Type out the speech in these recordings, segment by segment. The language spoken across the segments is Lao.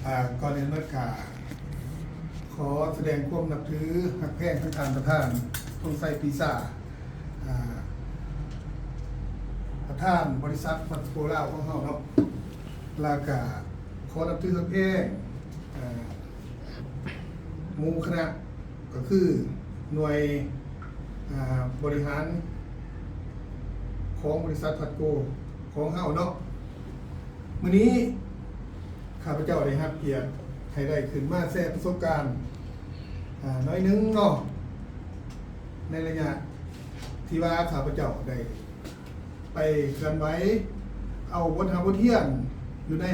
ອ່າ ກ່ອນອື່ນໝົດກະຂໍສະແດງຄວາມນັບຖືຮັກແພງທາງທ່ານປະທານ ພົງໄຊ ປີຊາ ອ່າ ປະທານບໍລິສັດວັດໂພລາວຂອງເຮົາເນາະ ແລ້ວກະຂໍນັບຖືຮັກແພງ ອ່າ ໝູ່ຄະນະ ກໍຄືໜ່ວຍ ອ່າ ບໍລິຫານຂອງບໍລິສັດພັດໂກຂອງເຮົາເນາະ. ມື້ນີ້ຂ້າພະເຈົ້າໄດ້ຮັບກຽດໃຫ້ໄດ້ຂຶ້ນມາແຊປະສົບການ ອ່າ ໜ້ອຍໜຶ່ງເນາະ ໃນໄລຍະທີ່ວ່າຂ້າພະເຈົ້າໄດ້ໄປເຄື່ອນໄຫວ ເອົາບົດຮຽນ ບົດຮຽນຢູ່ໃນ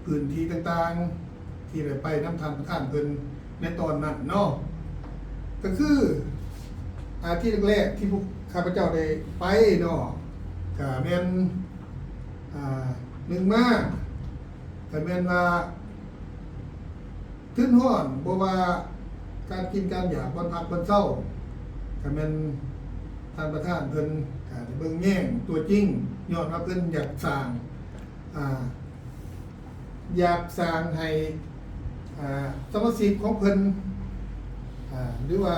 ພື້ນທີ່ຕ່າງໆ ທີ່ໄດ້ໄປນຳທ່ານປະທານເພິ່ນໃນຕອນນັ້ນເນາະ ກໍຄື ອາ ທີ່ແລກໆ ທີ່ພວກຂ້າພະເຈົ້າໄດ້ໄປເນາະ ກະແມ່ນ ອາ ໜຶ່ງມາ ກະແມ່ນວ່າ ທຶນຮ້ອນ ບໍ່ວ່າການກິນການຢາກ ບ່ອນພັກບ່ອນເຊົາ ກະແມ່ນທ່ານປະທານເພິ່ນ ກະໄດ້ເບິ່ງແຍງຕົວຈິງ ຍ້ອນວ່າເພິ່ນຢາກສ້າງ ອ່າ ຢາກສ້າງໃຫ້ ອ່າ ສະມາຊິກຂອງເພິ່ນ ອ່າ ຫຼືວ່າ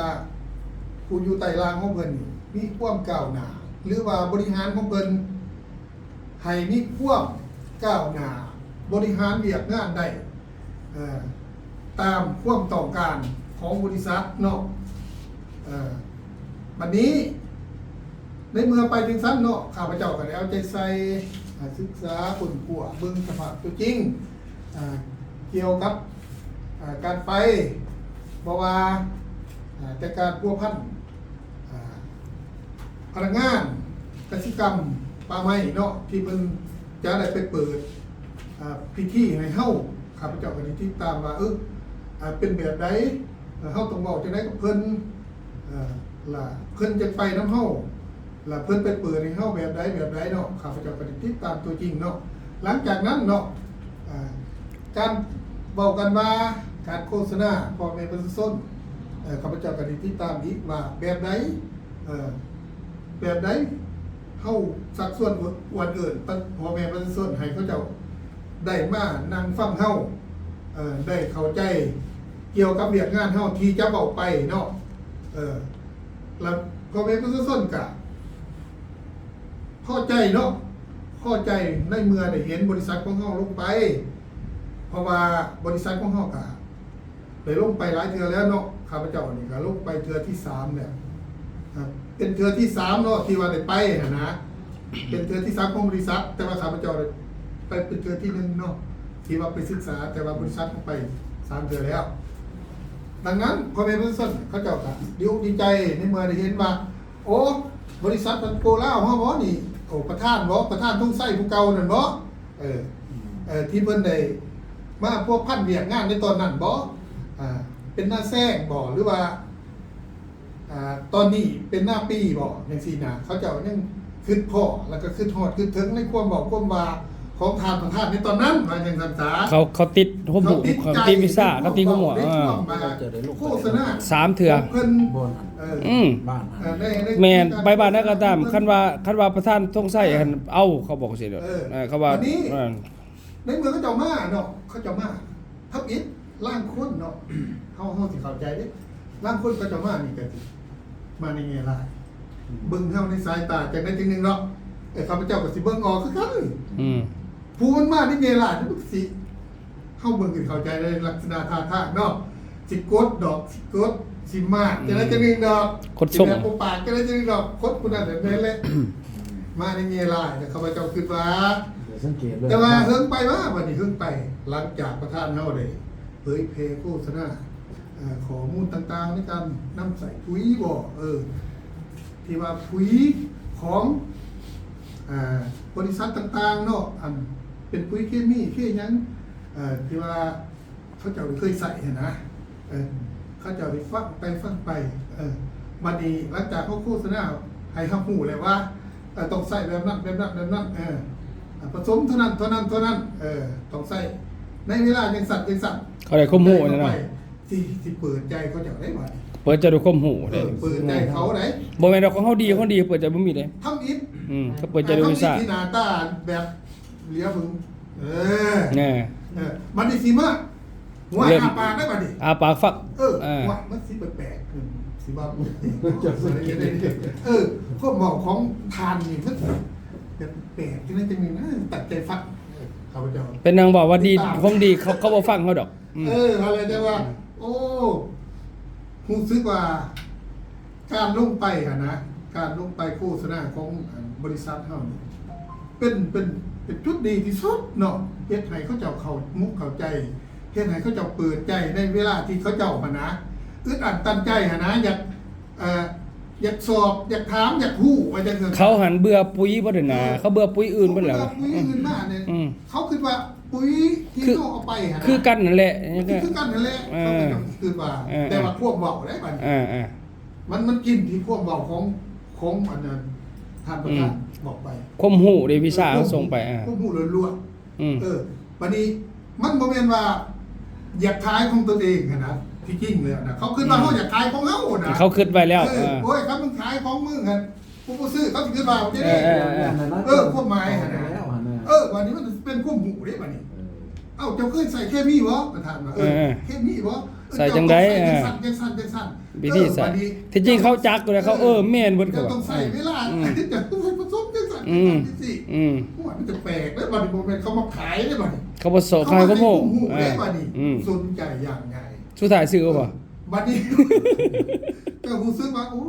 ຜູ້ຢູ່ໃຕ້ລ່າງຂອງເພິ່ນນີ້ມີຄວາມກ້າວໜ້າ ຫຼືວ່າບໍລິຫານຂອງເພິ່ນໃຫ້ມີຄວາມກ້າວໜ້າ ບໍລິຫານວຽກງານໄດ້ ເອີ ຕາມຄວາມຕ້ອງການຂອງບໍລິສັດເນາະ ເອີ ບັດນີ້ ໃນເມື່ອໄປຈັ່ງຊັ້ນເນາະ ຂ້າພະເຈົ້າກໍໄດ້ເອົາໃຈໃສ່ ອາ ສຶກສາຄົ້ນຄວ້າເບິ່ງສະພາບຕົວຈິງ ອາ ກ່ຽວກັບ ອາ ການໄປ ບໍ່ວ່າ ອາ ແຕ່ການພົວພັນ ອາ ພະນັກງານກະສິກຳປ່າໄມ້ເນາະ ທີ່ເພິ່ນຈະໄດ້ໄປເປີດ ອາ ພິທີໃຫ້ເຮົາ ຂ້າພະເຈົ້າກໍໄດ້ຕິດຕາມວ່າ ເອີ ອາ ເປັນແບບໃດ ເຮົາຕ້ອງເວົ້າຈັ່ງໃດກັບເພິ່ນ ເອີ ລະເພິ່ນຈະໄປນຳເຮົາ ລະເພິ່ນໄປເປີດໃຫ້ເຮົາແບບໃດ ແບບໃດເນາະ ຂ້າພະເຈົ້າກໍໄດ້ຕິດຕາມຕົວຈິງເນາະ. ຫຼັງຈາກນັ້ນເນາະ ອາ ການເວົ້າກັນວ່າ ການໂຄສະນາພໍ່ແມ່ປະຊາຊົນ ເອີ ຂ້າພະເຈົ້າກໍໄດ້ຕິດຕາມອີກວ່າແບບໃດ ເອີ ແບບໃດ ເຮົາຊັກຊວນອວນເອີ້ນປະ ພໍ່ແມ່ປະຊາຊົນໃຫ້ເຂົາເຈົ້າໄດ້ມານັ່ງຟັງເຮົາ ເອີ ໄດ້ເຂົ້າໃຈກ່ຽວກັບວຽກງານເຮົາທີ່ຈະເວົ້າໄປເນາະ ເອີ ລະພໍ່ແມ່ປະຊາຊົນກະພໍໃຈເນາະ ພໍໃຈໃນເມື່ອໄດ້ເຫັນບໍລິສັດຂອງເຮົາລົງໄປ ເພາະວ່າບໍລິສັດຂອງເຮົາກະ ໄດ້ລົງໄປຫຼາຍເທື່ອແລ້ວເນາະ ຂ້າພະເຈົ້ານີ້ກໍລົງໄປເທື່ອທີສາມແລ້ວ ເປັນເທື່ອທີສາມເນາະ ທີ່ວ່າໄດ້ໄປຫັ້ນນະ ເປັນເທື່ອທີສາມຂອງບໍລິສັດ ແຕ່ວ່າຂ້າພະເຈົ້າໄດ້ໄປເປັນເທື່ອທີໜຶ່ງເນາະ ທີ່ວ່າໄປສຶກສາ ແຕ່ວ່າບໍລິສັດເຮົາໄປສາມເທື່ອແລ້ວ. ດັ່ງນັ້ນ ພໍ່ແມ່ປະຊາຊົນເຂົາເຈົ້າກໍດີອົກດີໃຈໃນເມື່ອໄດ້ເຫັນວ່າ ໂອ້ ບໍລິສັດພັດໂກລາວເຮົາບໍນີ້ ໂອ້ ປະທານບໍ ປະທານທົງໄຊຜູ້ເກົ່ານັ້ນບໍ ເອີ ເອີ ທີ່ເພິ່ນໄດ້ມາພົວພັນວຽກງານໃນຕອນນັ້ນບໍ ອ່າ ເປັນນ້າແຊງບໍ ຫຼືວ່າ ອ່າ ຕອນນີ້ເປັນນ້າປີບໍ ຈັ່ງຊີ້ນະ ເຂົາເຈົ້າຍັງຄິດພໍ້ ແລ້ວກໍຄິດຮອດຄິດເຖິງໃນຄວາມເວົ້າຄວາມວ່າຂອງທ່ານປະທານໃນຕອນນັ້ນ ວ່າຈັ່ງຊັ້ນສາ ເຂົາ ເຂົາຕິດຄວາມຮູ້ ເຂົາຕິດ ເຂົາຕິດວິຊາ ເຂົາຕິດຄວາມຮູ້ ໃນຊ່ວງ ອ່າ ໂຄສະນາ ສາມເທື່ອ ຂອງເພິ່ນ ອືມ ເອີ ໃນ ໃນ ແມ່ນ ໃນ ໄປບ້ານໃດກໍຕາມ ຄັນວ່າ ຄັນວ່າປະທານທົງໄຊຫັ້ນເອົາ ເຂົາບອກຊີ້ໂລດ ເອີ ເອີ ເຂົາວ່າ ໃນເມື່ອເຂົາເຈົ້າມາເນາະ ເຂົາເຈົ້າມາ ທຳອິດລາງຄົນເນາະ ເຮົາ ເຮົາຊິເຂົ້າໃຈເດ້ ລາງຄົນເຂົາເຈົ້າມານີ້ກໍຊິມາໃນແງ່ຮ້າຍ ອືມ ເບິ່ງເຮົາໃນສາຍຕາຈັ່ງໃດຈັ່ງໜຶ່ງເນາະ ເອີ ຂ້າພະເຈົ້າກໍຊິເບິ່ງອອກຄືກັນ ອືມ ຜູ້ມັນມາໃນແງ່ຮ້າຍ ມັນກໍຊິ ເຮົາເບິ່ງກໍເຂົ້າໃຈໃນລັກສະນະທ່າທາງເນາະ ຊິກົດດອກ ຊິກົດ ຊິມາດ ອືມ ຈັ່ງໃດຈັ່ງໜຶ່ງດອກ ຄົນສົ່ງ ຊິແບບບໍ່ປາກຈັ່ງໃດຈັ່ງໜຶ່ງດອກ ຄົນຜູ້ນັ້ນແຫຼະແມ່ນແຫຼະ ມາໃນແງ່ຮ້າຍ ແລ້ວຂ້າພະເຈົ້າຄິດວ່າ ແຕ່ວ່າເຫິງໄປມາ ບັດນີ້ເຫິງໄປ ຫຼັງຈາກປະທານເຮົາໄດ້ເຜີຍແຜ່ໂຄສະນາ ເອີ ຂໍ້ມູນຕ່າງໆໃນການນຳໃຊ້ປຸຍບໍ ເອີ ທີ່ວ່າປຸຍຂອງ ອ່າ ບໍລິສັດຕ່າງໆເນາະ ອັນເປັນປຸຍເຄມີ ເຄຫຍັງ ເອີ ທີ່ວ່າ ເຂົາເຈົ້າໄດ້ເຄີຍໃຊ້ຫັ້ນນະ ເອີ ເຂົາເຈົ້າໄດ້ຟັງໄປຟັງໄປ ເອີ ບັດນີ້ຫຼັງຈາກເຮົາໂຄສະນາໃຫ້ຮັບຮູ້ແລ້ວວ່າ ເອີ ຕ້ອງໃຊ້ແບບນັ້ນ ແບບນັ້ນ ແບບນັ້ນ ເອີ ອາ ປະສົມເທົ່ານັ້ນ ເທົ່ານັ້ນ ເທົ່ານັ້ນ ເອີ ຕ້ອງໃຊ້ໃນເວລາຈັ່ງຊັ້ນຈັ່ງຊັ້ນ ເຂົາໄດ້ຄວາມຮູ້ຫັ້ນນະ ຊິ ຊິເປີດໃຈເຂົາເຈົ້າໄດ້ບັດນີ້ ເປີດໃຈດ້ວຍຄວາມຮູ້ ເອີ ເປີດໃຈເຂົາໄດ້ ບໍ່ແມ່ນວ່າຂອງເຮົາດີ ຂອງເຮົາດີ ເປີດໃຈບໍ່ມີເດ້ ທຳອິດ ອືມ ເຂົາເປີດໃຈດ້ວຍວິຊາ ທຳອິດທີ່ໜ້າຕາແບບ ຫຼຽວເບິ່ງ ເອີ ເອີ ເອີ ບັດນີ້ຊິມາ ຫົວ ເລີ່ມ ອ້າປາກໄດ້ບັດນີ້ ອ້າປາກຟັກ ເອີ ເອີ ຫົວ ມັນຊິແປກໆ ເອີ ຊິວ່າ ເອີ ຄວາມເວົ້າຂອງທ່ານນີ້ມັນແປກໆ ຈັ່ງໃດຈັ່ງໜຶ່ງນະ ຕັ້ງໃຈຟັງ ເອີ ຂ້າພະເຈົ້າ ເປັນຫຍັງເວົ້າວ່າດີ ຂອງດີ ເຂົາ ເຂົາບໍ່ຟັງເຮົາດອກ ອືມ ເອີ ຫັ້ນແຫຼະ ແຕ່ວ່າ ໂອ້ ຮູ້ສຶກວ່າ ການລົງໄປຫັ້ນນະ ການລົງໄປໂຄສະນາຂອງ ອັນ ບໍລິສັດເຮົານີ້ ເປັນ ເປັນ ເປັນຈຸດດີທີ່ສຸດເນາະ ເຮັດໃຫ້ເຂົາເຈົ້າເຂົ້າມຸກເຂົ້າໃຈ ເຮັດໃຫ້ເຂົາເຈົ້າເປີດໃຈໃນເວລາທີ່ເຂົາເຈົ້າຫັ້ນນະ ອຶດອັດຕັນໃຈຫັ້ນນະ ຢາກ ເອີ ຢາກສອບ ຢາກຖາມ ຢາກຮູ້ວ່າຈັ່ງຊັ້ນ ເຂົາຫັ້ນເບື່ອປຸຍເບິດຫັ້ນນະ ເອີ ເຂົາເບື່ອປຸຍອື່ນເບິດແລ້ວ ເຂົາເບື່ອປຸຍອື່ນມານີ້ ອືມ ເຂົາຄິດວ່າປຸຍທີ່ເຮົາເອົາໄປຫັ້ນນະ ຄືກັນຫັ້ນແຫຼະ ຄືກັນຫັ້ນແຫຼະ ເອີ ເຂົາກໍຕ້ອງຄິດວ່າ ເອີ ແຕ່ວ່າຄວາມເວົ້າໄດ້ບັດນີ້ ເອີ ເອີ ມັນ ມັນກິນທີ່ຄວາມເວົ້າຂອງ ຂອງອັນນັ້ນ ທ່ານປະທານ ອືມ ບອກໄປ ຄວາມຮູ້ເດ້ ວິຊາເຮົາສົ່ງໄປ ເອີ ຄວາມຮູ້ລ້ວນໆ ອືມ ເອີ ບັດນີ້ມັນບໍ່ແມ່ນວ່າຢາກຂາຍຂອງຕົນເອງຫັ້ນນະ ທີ່ຈິງແລ້ວນະ ເຂົາຄິດວ່າ ອືມ ເຮົາຢາກຂາຍຂອງເຮົານະ ເຂົາຄິດໄວ້ແລ້ວ ເອີ ເອີ ໂອ້ຍ ຄັນມຶງຂາຍຂອງມຶງຫັ້ນ ຜູ້ບໍ່ຊື້ເຂົາຊິຄິດວ່າຈັ່ງໃດ ເອີ ເອີ ເອີ ຄວາມໝາຍຫັ້ນນະ ເອີ ບັດນີ້ມັນເປັນຄວາມຮູ້ເດ້ບັດນີ້ ເອີ ເອົ້າ ເຈົ້າເຄີຍໃຊ້ເຄມີບໍ່? ປະທານວ່າ ເອີ ເອີ ເອີ ເຄມີບໍ່? ໃຊ້ຈັ່ງໃດ? ເຈົ້າຕ້ອງໃຊ້ຈັ່ງຊັ້ນ ເອີ ຈັ່ງຊັ້ນ ຈັ່ງຊັ້ນ ວິທີໃຊ້ ເອີ ບັດນີ້ ທີ່ຈິງເຂົາຈັກຢູ່ແລ້ວ ເຂົາ ເອີ ແມ່ນເບິດ ເຂົາວ່າ ເຈົ້າຕ້ອງໃຊ້ເວລາ ອືມ ເຈົ້າຕ້ອງໃຊ້ປະສົມຈັ່ງຊັ້ນ ອືມ ຈັ່ງຊັ້ນ ຈັ່ງຊີ້ ອືມ ໂອ້ຍ ມັນຈະແປກເດ້ ບັດນີ້ບໍ່ແມ່ນເຂົາມາຂາຍເດ້ບັດນີ້ ເຂົາບໍ່ຊອກ ເຂົາມາໃຫ້ຄວາມຮູ້ ໃຫ້ຄວາມຮູ້ເດ້ບັດນີ້ ອືມ ສົນໃຈຢ່າງໃຫຍ່ ສຸດທ້າຍຊື້ບໍ່? ເອີ ບັດນີ້ ກໍຮູ້ສຶກວ່າ ໂອ້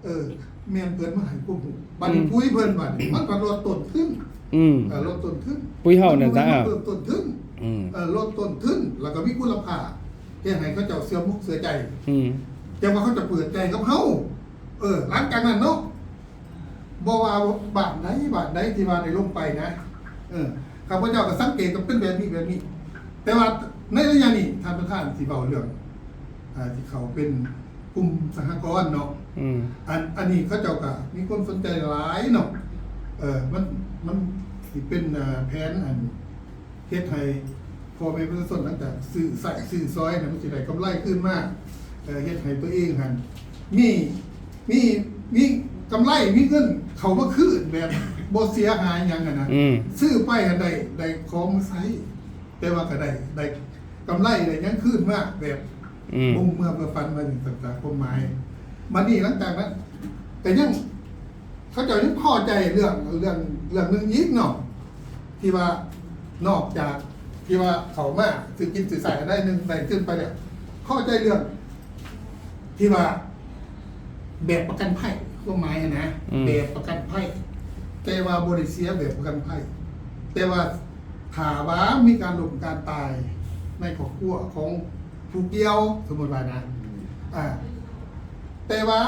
ເອີ ແມ່ນເພິ່ນມາໃຫ້ຄວາມຮູ້ ບັດນີ້ ອືມ ປຸຍເພິ່ນບັດນີ້ ມັນກໍລົດຕົ້ນທຶນ ອືມ ເອີ ລົດຕົ້ນທຶນ ປຸຍເຮົານັ້ນຊະ ມັນເພີ່ມຕົ້ນທຶນ ອືມ ເອີ ລົດຕົ້ນທຶນ ແລ້ວກໍມີຄຸນນະພາບ ເຮັດໃຫ້ເຂົາເຈົ້າເຊື່ອໝົກເຊື່ອໃຈ ອືມ ຈັ່ງວ່າເຂົາຈະເປີດໃຈກັບເຮົາ ເອີ ຫຼັງຈາກນັ້ນເນາະ ບໍ່ວ່າບ້ານໃດບ້ານໃດທີ່ວ່າໄດ້ລົງໄປນະ ເອີ ຂ້າພະເຈົ້າກໍສັງເກດກໍເປັນແບບນີ້ ແບບນີ້ ແຕ່ວ່າໃນໄລຍະນີ້ ທ່ານປະທານຊິເວົ້າເລື່ອງ ອ່າ ທີ່ເຂົາເປັນກຸ່ມສະຫະກອນເນາະ ອືມ ອັນ ອັນນີ້ເຂົາເຈົ້າກໍມີຄວາມສົນໃຈຫຼາຍເນາະ ເອີ ມັນ ມັນຊິເປັນ ອ່າ ແຜນ ອັນ ເຮັດໃຫ້ພໍ່ແມ່ປະຊາຊົນຫຼັງຈາກຊື້ໃຊ້ຊື້ສອຍນະ ມັນຊິໄດ້ກຳໄລຄືນມາ ເອີ ເຮັດໃຫ້ຕົວເອງຫັ້ນມີ ມີ ມີກຳໄລ ມີເງິນເຂົ້າມາຄືນແບບບໍ່ເສຍຫາຍຫຍັງຫັ້ນນະ ອືມ ຊື້ໄປຫັ້ນໄດ້ ໄດ້ຂອງມາໃຊ້ ແຕ່ວ່າກໍໄດ້ ໄດ້ກຳໄລໄດ້ຫຍັງຄືນມາແບບ ອືມ ບໍ່ເມືອບໍ່ຝັນວ່າຈັ່ງຊັ້ນ ຕາມຄວາມໝາຍ ບັດນີ້ຫຼັງຈາກນັ້ນກໍຍັງ ເຂົາເຈົ້າຍັງພໍໃຈເລື່ອງ ເລື່ອງ ເລື່ອງໜຶ່ງອີກເນາະ ທີ່ວ່ານອກຈາກທີ່ວ່າເຂົ້າມາຊື້ກິນຊື້ໃຊ້ອັນໃດໜຶ່ງໄດ້ຂຶ້ນໄປແລ້ວ ພໍໃຈເລື່ອງທີ່ວ່າແບບປະກັນໄພ ຄວາມໝາຍຫັ້ນນະ ອືມ ແບບປະກັນໄພ ແຕ່ວ່າບໍ່ໄດ້ເສຍແບບປະກັນໄພ ແຕ່ວ່າຖ້າວ່າມີການລົ້ມການຕາຍໃນຄອບຄົວຂອງຜູ້ກ່ຽວ ສົມມຸດວ່ານະ ອ່າ ແຕ່ວ່າ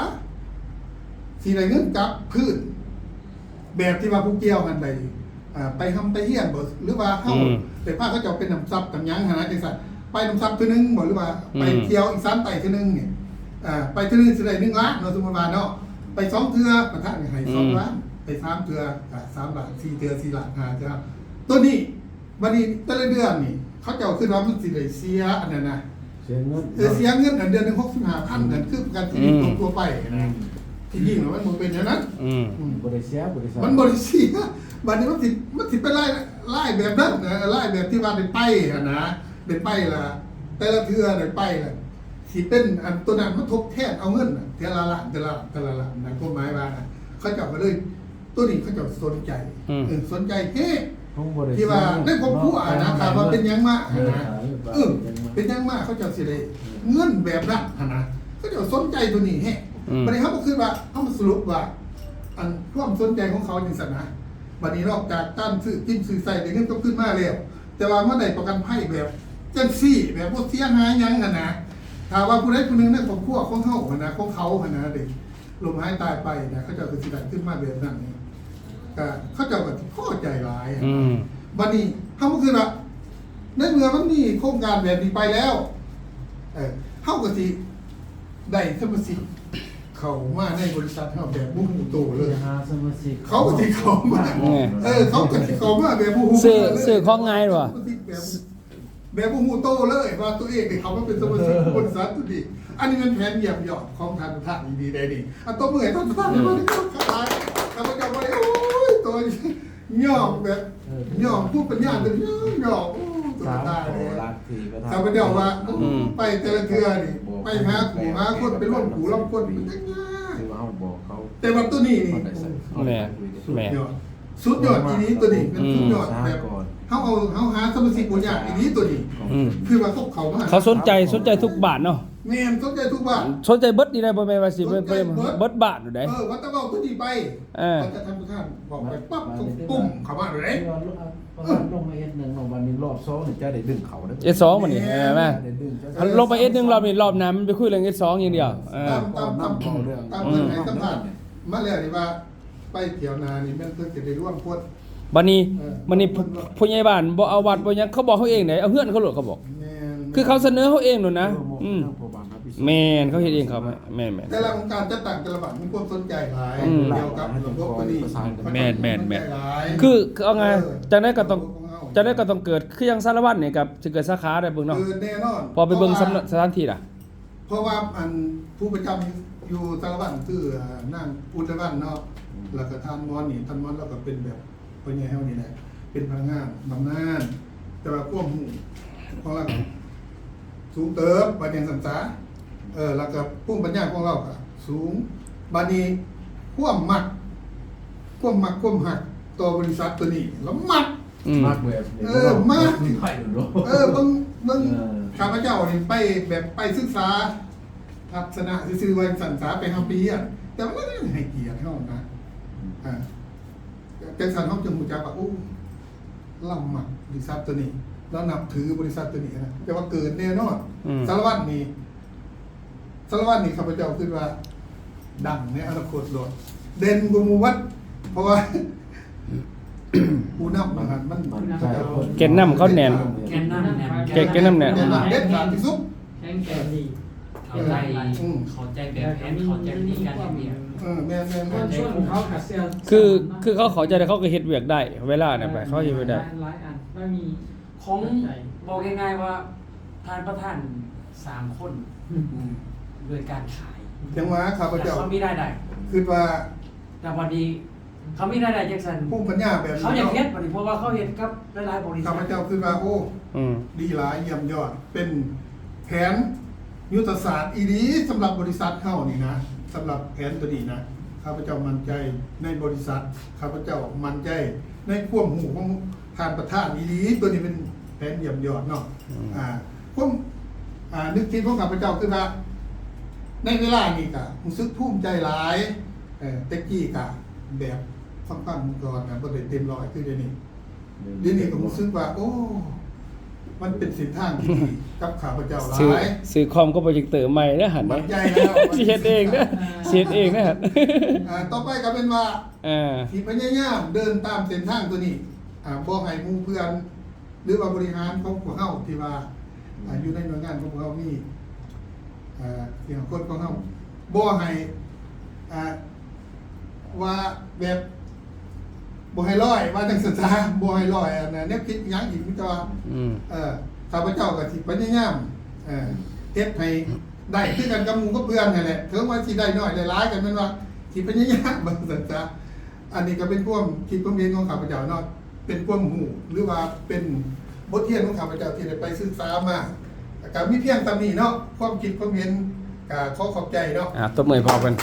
ຊິໄດ້ເງິນກັບຄືນ ແບບທີ່ວ່າຜູ້ກ່ຽວຫັ້ນໄດ້ ອ່າ ໄປຮ່ຳໄປຮຽນບໍ ຫຼືວ່າເຮົາ ອືມ ໄດ້ພາເຂົາເຈົ້າໄປນຳຊັບນຳຫຍັງຫັ້ນນະ ຈັ່ງຊັ້ນ ໄປນຳຊັບເທື່ອໜຶ່ງບໍ ຫຼືວ່າ ອືມ ໄປທ່ຽວອີສານໃຕ້ເທື່ອໜຶ່ງນີ້ ອ່າ ໄປເທື່ອໜຶ່ງຊິໄດ້ໜຶ່ງລ້ານເນາະ ສົມມຸດວ່າເນາະ ໄປສອງເທື່ອ ປະທານໃຫ້ສອງລ້ານ ອືມ ໄປສາມເທື່ອ ອ່າ ສາມລ້ານ ສີ່ເທື່ອ ສີ່ລ້ານ ຫ້າເທື່ອ ໂຕນີ້ ບັດນີ້ແຕ່ລະເດືອນນີ້ ເຂົາເຈົ້າຄິດວ່າມັນຊິໄດ້ເສຍອັນນັ້ນນະ ເສຍເງິນ ເອີ ເສຍເງິນອັນເດືອນໜຶ່ງຫົກສິບຫ້າພັນ ອືມ ນັ້ນຄືປະກັນຊີວິດ ອືມ ທົ່ວໆໄປນະ ອືມ ທີ່ຈິງແລ້ວມັນບໍ່ເປັນແນວນັ້ນ ອືມ ອືມ ບໍ່ໄດ້ເສຍ ບໍ່ໄດ້ເສຍ ມັນບໍ່ໄດ້ເສຍ ບັດນີ້ມັນຊິ ມັນຊິເປັນລາຍ ລາຍແບບນັ້ນນະ ລາຍແບບທີ່ວ່າໄດ້ໄປຫັ້ນນະ ໄດ້ໄປລະ ແຕ່ລະເທື່ອໄດ້ໄປລະ ຊິເປັນອັນໂຕນັ້ນມາທົດແທນເອົາເງິນນະ ເທື່ອລະລ້ານ ເທື່ອລະ ເທື່ອລະລ້ານນະ ຄວາມໝາຍວ່ານະ ເຂົາເຈົ້າກໍເລີຍ ໂຕນີ້ເຂົາເຈົ້າສົນໃຈ ອືມ ເອີ ສົນໃຈແຮງ ທີ່ວ່າໃນຄອບຄົວນະ ຖາມວ່າເປັນຫຍັງມາຫັ້ນນະ ເອີ ເປັນຫຍັງມາ ເອີ ເປັນຫຍັງມາ ເຂົາເຈົ້າຊິໄດ້ ອືມ ເງິນແບບນັ້ນຫັ້ນນະ ເຂົາເຈົ້າສົນໃຈໂຕນີ້ແຮງ ອືມ ບັດນີ້ເຮົາກໍຄືວ່າ ເຮົາມາສະຫຼຸບວ່າ ອັນຄວາມສົນໃຈຂອງເຂົາຈັ່ງຊັ້ນນະ ບັດນີ້ນອກຈາກການຊື້ກິນຊື້ໃຊ້ໄດ້ເງິນກັບຄືນມາແລ້ວ ແຕ່ວ່າມາໄດ້ປະກັນໄພແບບຈັ່ງຊີ້ ແບບບໍ່ເສຍຫາຍຫຍັງຫັ້ນນະ ຖ້າວ່າຜູ້ໃດຜູ້ໜຶ່ງໃນຄອບຄົວຂອງເຮົາຫັ້ນນະ ຂອງເຂົາຫັ້ນນະ ໄດ້ ລົ້ມຫາຍຕາຍໄປນະ ເຂົາເຈົ້າກໍຊິໄດ້ຂຶ້ນມາແບບນັ້ນນີ້ ກໍເຂົາເຈົ້າກໍພໍໃຈຫຼາຍ ອືມ ບັດນີ້ເຮົາກໍຄືວ່າ ໃນເມື່ອມັນມີໂຄງການແບບນີ້ໄປແລ້ວ ເອີ ເຮົາກໍຊິໄດ້ສະມາຊິກເຂົ້າມາໃນບໍລິສັດເຮົາແບບບໍ່ຮູ້ໂຕເລີຍ ຫາສະມາຊິກ ເຂົາກໍຊິເຂົ້າມາ ເອີ ເອີ ເຂົາກໍຊິເຂົ້າມາແບບບໍ່ຮູ້ ຊື້ ໂຕເລີຍ ຊື້ຂອງງ່າຍບໍ່? ສະມາຊິກແບບ ແບບບໍ່ຮູ້ໂຕເລີຍວ່າຕົວເອງໄດ້ເຂົ້າມາເປັນສະມາຊິກ ເອີ ຂອງບໍລິສັດໂຕນີ້ ອັນນີ້ແມ່ນແຜນຢ້ຽມຢອດຂອງທ່ານປະທານອີ່ຫຼີໃດນີ້ ອັນຕົບມືໃຫ້ທ່ານປະທານ ເອີ ໄດ້ມາເລີຍ ຂ້າພະເຈົ້າບໍ່ໄດ້ ໂອ້ຍ ໂຕຍອມແບບ ເອີ ຍອມຜູ້ປັນຍາຕົວນີ້ຍອມ ໂອ້ ຕົວຕາຍເລີຍ. ຂ້າພະເຈົ້າວ່າ ອືມ ໄປແຕ່ລະເທື່ອນີ້ ໄປຫາຜູ້ຫາຄົນ ໄປລວມຜູ້ລວມຄົນ ມັນຍາກ ຄືວ່າເຮົາບອກເຂົາ ແຕ່ວ່າຕົວນີ້ນີ້ ແມ່ນ ສຸດຍອດ ແມ່ນ ສຸດຍອດອີ່ຫຼີຕົວນີ້ ແມ່ນ ອືມ ສຸດຍອດແບບ ເຮົາເອົາ ເຮົາຫາສະມາຊິກບໍ່ຍາກອີ່ຫຼີຕົວນີ້ ອືມ ຄືວ່າເຂົາເຂົ້າມາ ເຂົາສົນໃຈ ສົນໃຈທຸກບ້ານເນາະ. ແມ່ນ ສົນໃຈທຸກບ້ານ ສົນໃຈເບິດນີ້ໄດ໋ ບໍ່ແມ່ນວ່າຊິ ສົນໃຈເບິດ ເບິດ ເບິດບ້ານໃດ໋. ເອີ ວ່າແຕ່ເວົ້າຕົວນີ້ໄປ ເອີ ວ່າແຕ່ທ່ານປະທານບອກໄປປັບ ເຂົາປຸ້ມເຂົ້າມາເລີຍ. ເອີ ເພາະວ່າລົງມາເອັດໜຶ່ງເນາະ ບັດນີ້ລອບສອງນີ້ຈະໄດ້ດຶງເຂົ້າເດ້ ເອັດສອງບັດນີ້ ເອີ ແມ່ນ ເອີ ລອງໄປເອັດໜຶ່ງລອບນີ້ ລອບໜ້າມັນໄປຄຸຍເລື່ອງເອັດສອງຢ່າງດຽວ. ເອີ ຕາມ ຕາມ ຕາມ ຕາມເງື່ອນໄຂສຳພາດມາແລ້ວນີ້ວ່າ ໄປທ່ຽວໜ້ານີ້ແມ່ນເພິ່ນຈະໄດ້ລວມຄົນ ບັດນີ້ ເອີ ບັດນີ້ ຜູ້ໃຫຍ່ບ້ານບໍ່ເອົາວັດບໍ່ຫຍັງ ເຂົາບອກເຮົາເອງເດ້ ເອົາເຮືອນເຂົາໂລດ ເຂົາບອກ ແມ່ນ ຄືເຂົາສະເໜີເຮົາເອງໂລດນະ. ເອີ ອືມ ແມ່ນ ເຂົາເຮັດເອງເຂົາ ແມ່ນໆ ແຕ່ລະອົງການຈັດຕັ້ງແຕ່ລະບ້ານມີຄວາມສົນໃຈຫຼາຍ ອືມ ກ່ຽວກັບລະບົບຕົວນີ້ ແມ່ນໆໆ ຄື ຄືເອົາງ່າຍ ເອີ ຈັ່ງໃດກໍຕ້ອງ ຈັ່ງໃດກໍຕ້ອງເກີດ ຄືຢ່າງສາລະວັນນີ້ກໍຊິເກີດສາຂາໄດ້ເບິ່ງເນາະ ເກີດແນ່ນອນ ພໍໄປເບິ່ງ ເພາະວ່າ ສະຖານທີ່ລະ ເພາະວ່າອັນຜູ້ປະຈຳຢູ່ສາລະວັນຄື ອ່າ ນາງອຸດລະວັນເນາະ ອືມ ແລ້ວກໍທ່ານມອນນີ້ ທ່ານມອນລາວກໍເປັນແບບ ພໍ່ໃຫຍ່ເຮົານີ້ແຫຼະ ເປັນພະນັກງານບຳນານ ແຕ່ວ່າຄວາມຮູ້ຂອງລາວກໍສູງເຕີບ ວ່າຈັ່ງຊັ້ນຊະ. ເອີ ແລ້ວກໍພູມປັນຍາຂອງລາວກໍສູງ. ບາດນີ້ຄວາມມັກ ຄວາມມັກຄວາມຮັກຕໍ່ບໍລິສັດຕົວນີ້ ລາວມັກ ອືມ ມັກແບບ ເອີ ມັກ ເອີ ເບິ່ງ ເບິ່ງ ເອີ ຂ້າພະເຈົ້ານີ້ໄປແບບໄປສຶກສາທັດສະນະຊື່ໆ ວ່າຊັ້ນສາ ໄປຮ່ຳໄປຮຽນ ແຕ່ວ່າລາວຍັງໃຫ້ກຽດເຮົານະ ອືມ ອ່າ ຈັ່ງຊັ້ນເຮົາຈຶ່ງຮູ້ຈັກວ່າ ໂອ້ ລາວມັກບໍລິສັດຕົວນີ້ ລາວນັບຖືບໍລິສັດຕົວນີ້ນະ ແຕ່ວ່າເກີດແນ່ນອນ ອືມ ສາລະວັນນີ້ ສາລະວັນນີ້ ຂ້າພະເຈົ້າຄິດວ່າດັງໃນອະນາຄົດໂລດ ເດັ່ນກວ່າໝູ່ໝົດ ເພາະວ່າຜູ້ນຳຫັ້ນມັນ ແກນນຳເຂົາແໜ້ນ ແກນນຳແໜ້ນ ແກນ ແກນນຳແໜ້ນ ແກນນຳເດັດຂາດທີ່ສຸດ ແຂງແກ່ນດີ ເຂົ້າໃຈ ອືມ ເຂົ້າໃຈແບບແຜນ ເຂົ້າໃຈວິທີການເຮັດວຽກ ເອີ ແມ່ນໆໆ ເຂົ້າໃຈ ເຂົາກໍເຊື່ອ ຄື ຄືເຂົາເຂົ້າໃຈແລ້ວເຂົາກໍເຮັດວຽກໄດ້ ເວລານັ້ນໄປ ເອີ ເຂົາເຮັດວຽກໄດ້ ຫຼາຍອັນ ມັນມີ ຂອງ ເຂົ້າໃຈ ບອກງ່າຍໆວ່າ ທ່ານປະທານສາມຄົນ ອືມ ດ້ວຍການຂາຍ ຈັ່ງວ່າຂ້າພະເຈົ້າ ແລ້ວເຂົາມີລາຍໄດ້ ຄິດວ່າ ແຕ່ບັດນີ້ເຂົາມີລາຍໄດ້ຈັ່ງຊັ້ນ ພູມປັນຍາແບບນີ້ ເຂົາຢາກເຮັດບັດນີ້ ເພາະວ່າເຂົາເຮັດກັບຫຼາຍໆບໍລິສັດ ຂ້າພະເຈົ້າຄິດວ່າ ໂອ້ ອືມ ດີຫຼາຍ ຢ້ຽມຍອດ ເປັນແຜນຍຸດທະສາດອີ່ຫຼີສຳລັບບໍລິສັດເຮົານີ້ນະ ສຳລັບແຜນຕົວນີ້ນະ ຂ້າພະເຈົ້າໝັ້ນໃຈໃນບໍລິສັດ ຂ້າພະເຈົ້າໝັ້ນໃຈໃນຄວາມຮູ້ຂອງ ທ່ານປະທານອີ່ຫຼີ ຕົວນີ້ເປັນແຜນຢ້ຽມຍອດເນາະ ອືມ ອ່າ ຄວາມ ອ່າ ນຶກຄິດຂອງຂ້າພະເຈົ້າຄືວ່າ ໃນເວລານີ້ກະຮູ້ສຶກພູມໃຈຫຼາຍ ເອີ ແຕ່ກີ້ກະແບບຟັງໆກ່ອນນະ ບໍ່ໄດ້ເຕັມຮ້ອຍຄືດຽວນີ້ ດຽວນີ້ກໍຮູ້ສຶກວ່າ ໂອ້ ມັນເປັນເສັ້ນທາງທີ່ດີກັບຂ້າພະເຈົ້າຫຼາຍ ຊື້ ຊື້ຄອມກັບໂປຣເຈັກເຕີໃໝ່ເດີຫັ້ນ ໝັ້ນໃຈແລ້ວ ຊິເຮັດເອງເດີ ຊິເຮັດເອງເດີຫັ້ນ ອ່າ ຕໍ່ໄປກໍແມ່ນວ່າ ເອີ ຊິພະຍາຍາມເດີນຕາມເສັ້ນທາງຕົວນີ້ ອ່າ ບໍ່ໃຫ້ໝູ່ເພື່ອນ ຫຼືວ່າບໍລິຫານຂອງພວກເຮົາທີ່ວ່າ ອືມ ອ່າ ຢູ່ໃນໜ່ວຍງານຂອງພວກເຮົາມີ ເອີ ທີ່ຄົນຂອງເຮົາບໍ່ໃຫ້ ອ່າ ວ່າແບບບໍ່ໃຫ້ລອຍ ວ່າຈັ່ງຊັ້ນຊະ ບໍ່ໃຫ້ລອຍ ອັນນັ້ນແນວຄິດຫຍັງອີກ ມີແຕ່ວ່າ ອືມ ເອີ ຂ້າພະເຈົ້າກໍຊິພະຍາຍາມ ເອີ ເຮັດໃຫ້ໄດ້ຄືກັນກັບໝູ່ກັບເພື່ອນຫັ້ນແຫຼະ ເຖິງວ່າຊິໄດ້ໜ້ອຍໄດ້ຫຼາຍ ກໍແມ່ນວ່າຊິພະຍາຍາມ ວ່າຊັ້ນຊະ. ອັນນີ້ກໍເປັນຄວາມຄິດຄວາມເຫັນຂອງຂ້າພະເຈົ້າເນາະ ເປັນຄວາມຮູ້ ຫຼືວ່າເປັນບົດຮຽນຂອງຂ້າພະເຈົ້າທີ່ໄດ້ໄປສຶກສາມາ ກໍມີພຽງສ່ຳນີ້ເນາະ ຄວາມຄິດຄວາມເຫັນ ກໍຂໍຂອບໃຈເນາະ ອ່າ ຕົບມືໃຫ້ພໍ່ເພິ່ນ.